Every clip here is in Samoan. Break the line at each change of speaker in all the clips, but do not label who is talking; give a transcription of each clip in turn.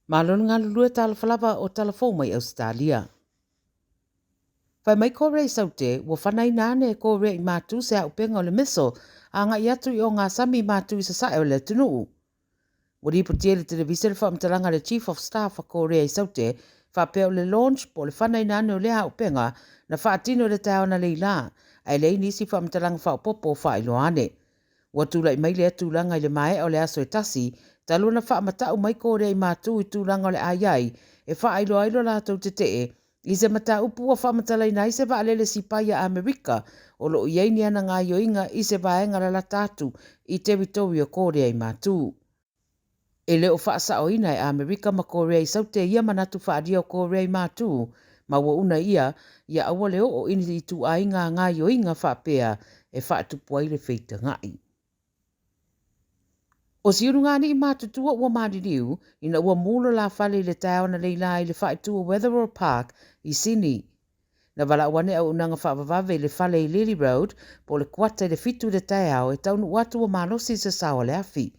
Malo le galulue talofa lava o tala fou mai Ausetalia. Fai mai Korea i Saute, ua fanaina ane e Korea i Matu se auupega o le missile agai atu i ogasami i matu i sasae o le atunuu. Ua lipotia i le televise le faamatalaga a le Chief of Staff a Korea i Saute faapea o le launch po o le fanaina ane o lea auupega na faatino i le taeao analeila, ae leai nisi faamatalaga faaopoopo o faailoa ane. Ua tulai mai lea tulaga i le maea o le aso e tasi talu ona faamata'u mai Korea i Matu i tulaga o le a i ai e faailoa ai lo latou tetee i se mataupu ua faamatalaina ai se vaalele sipai a Amerika o lo o i ai ni ana gaoioiga i se vaega lalata atu i teritori o Korea i Matu. E le o faasaoina e Amerika ma Korea i Saute ia manatu faaalia o Korea i Matu, ma ua una ia ia aua le oo i ni ituaiga gaoioiga faapea e faatupu ai le feitaga'i. O siulugani'i matutua ua maliliu ina ua mu lo la fale i le taeao analeila i le faaitu o Wetherill Park i Sini. Na valaau ane auaunaga faavavave i le fale i Lily Road po o le 6:45 i le taeao e taunuu atu ua malosi se sao o le afi.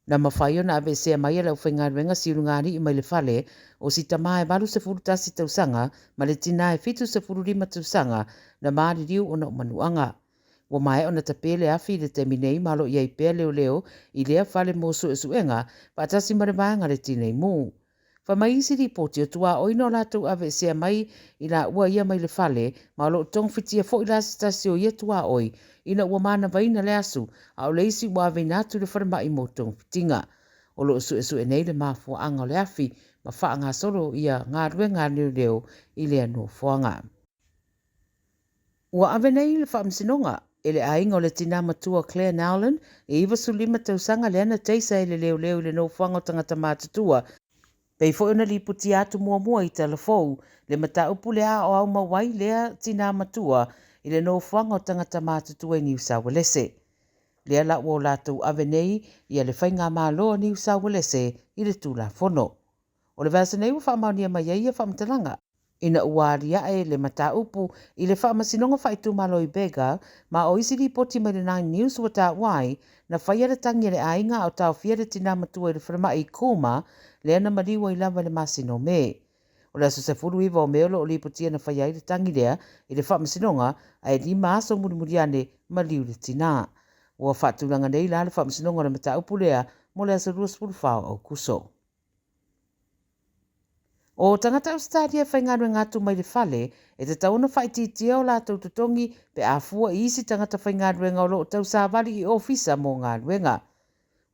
Na mafai ona aveesea mai e le aufaigaluega siulugani'i mai le fale o si tamā e 81 tausaga ma le tinā e 75 tausaga na maliliu ona o manuaga. Ua maea ona tape le afi i le taimi nei ma o lo o i ai pea leoleo i lea fale mo suesuega faatasi ma le vaega le tinei mu. Fai mai isi lipoti o tuaoina o latou aveesea mai i laua ia mai le fale ma o lo o togafitia foi la se tasi o ia tuaoi ina ua manavaina le asu a o le isi ua aveina atu i le falemai mo togafitiga. O lo o suesue nei le mafuaaga o le afi ma faagasolo ia galuega a leoleo i lea nofoaga. Ua ave nei le faamasinoga e le aiga o le tinā matua Claire Nowlin e 95 tausaga lea na teisa e le leoleo i le nofoaga o tagata matutua. Pei foi ona lipotia atu muamua i tala fou le mataupu lea o au mau ai lea tinā matua i le nofoaga o tagata matutua i Niu Sauelese. Lea la ua o latou ave nei ia le faigamalo a Niu Sauelese i le Tulafono. O le vaiaso nei ua faamaonia mai ai ia faamatalaga ina ua alia'e le mataupu i le faamasinoga faaitumalo i Bega, ma o isi lipoti mai le Nine News ua taua ai na faia le tagi a le aiga a o taofia le tinā matua i le falemai i Cooma lea na maliu ai lava i le masina o Me. O le aso 19 o Me o lo o lipotia na faia ai le tagi lea i le faamasinoga, ae 5 aso mulimuli ane maliu le tinā. Ua faatulaga nei la le faamasinoga o le mataupu lea mo le aso 24 o Aokuso. O tagata Ausetalia e faigaluega atu mai le fale, e tatau ona faaitiitia o latou totogi pe a fua i isi tagata faigaluega o lo o tausavali i ofisa mo galuega.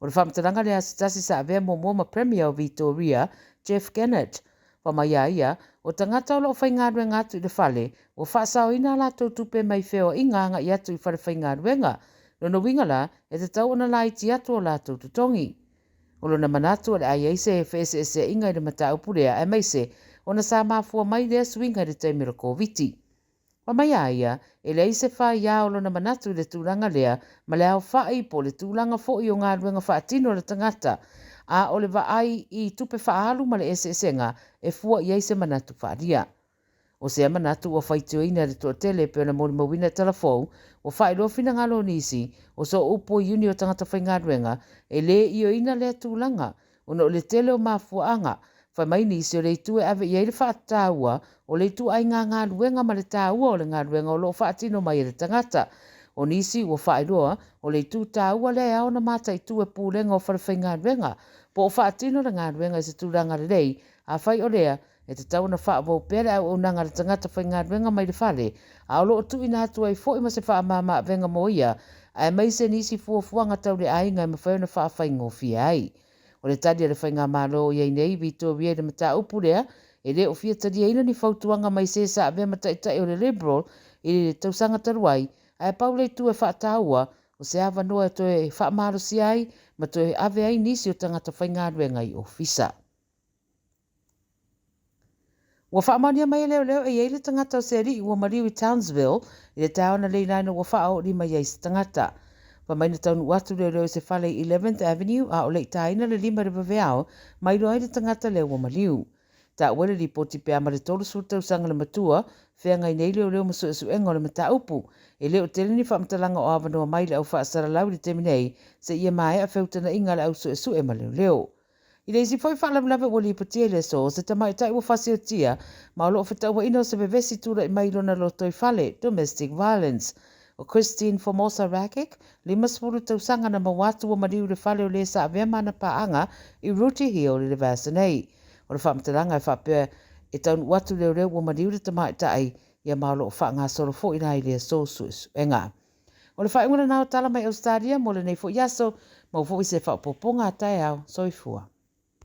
O le faamatalaga lea a se tasi sa avea muamua ma Premier o Vitoria, Jeff Kennett. Fai mai a ia, o tagata o lo o faigaluega atu i le fale, ua faasaoina a latou tupe mai feoaiga agai atu i fale faigaluega. Lona uiga la, e tatau ona laiti atu o latou totogi. O lona manatu o le a i ai se feeseeseaiga i le mataupu lea aemaise ona sa mafua mai lea suiga i le taimi o le Koviti. Fai mai a ia, e leai se faia o lona manatu i le tulaga lea ma le aofa'i po o le tulaga foi o galuega faatino a le tagata, a o le vaai i tupe faaalu ma le eseesega e fua i ai se manatu faaalia. O sea manatu ua faitioina e le toatele e pei ona molimauina i tala fou, ua faailoa finagalo o nisi o sooupu i iuni o tagata faigaluega e le ioeina lea tulaga ona o le tele o mafuaaga. Fai mai nisi o le itu e ave i ai le faataua o le ituaiga galuega ma le taua o le galuega o lo o faatino mai e le tagata. O nisi ua faailoa o le itu taua lea e ao ona mataitu e pulega o fale faigaluega po o faatino le galuega i se tulaga lelei. Afai o lea, e tatau ona faaauau pea le auaunaga a le tagata faigaluega mai le fale, a o lo o tuuina atu ai foi ma se faamama-avega mo ia, aemaise nisi fuafuaga tau le aiga e mafai ona faafaigofie ai. O le tali a le faigamalo o i ai nei, Vitoria i le mataupu lea, e le o fia taliaina ni fautuaga mai se sa avea ma taitai o le Liberal i le tausaga talu ai, ae pau le itu e faataua, o se avanoa e toe faamalosia ai ma toe ave ai nisi o tagata faigaluega i ofisa. Ua faamaonia mai e leoleo e i ai le tagata o se alii ua maliu i Townsville i le taeao analeila ina ua faaoolima i ai se tagata. Fai mai na taunuu atu leoleo i se fale i 11th Avenue a o le i taina le lima i le vaveao ma iloa ai le tagata lea ua maliu. Taua i le lipoti pe a ma le 30 tausaga le matua, feagai nei leoleo ma suesuega o le mataupu. E le o tele ni faamatalaga o avanoa mai i le au faasalalau i le taimi nei seia maea feutagaiga a le au suesue ma leoleo. I le isi foi faalavelave ua lipotia i le aso, o se tamaitai ua fasiotia ma o lo o fetauaina o se vevesi tulai mai i lona lotoifale, domestic violence. O Christine Formosa Rakic, 50 tausaga na maua atu ua maliu i le fale o le sa avea ma ana paaga i Rooty Hill i le vaiaso nei. O le faamatalaga e faapea e taunuu atu leoleo ua maliu le tamaitai ia ma o lo o faagasolo foi la i le aso suesuega. O le faaiuga lena o tala mai Ausetalia mo lenei foi aso, maua foi se faaopoopoga a taeao. Soifua.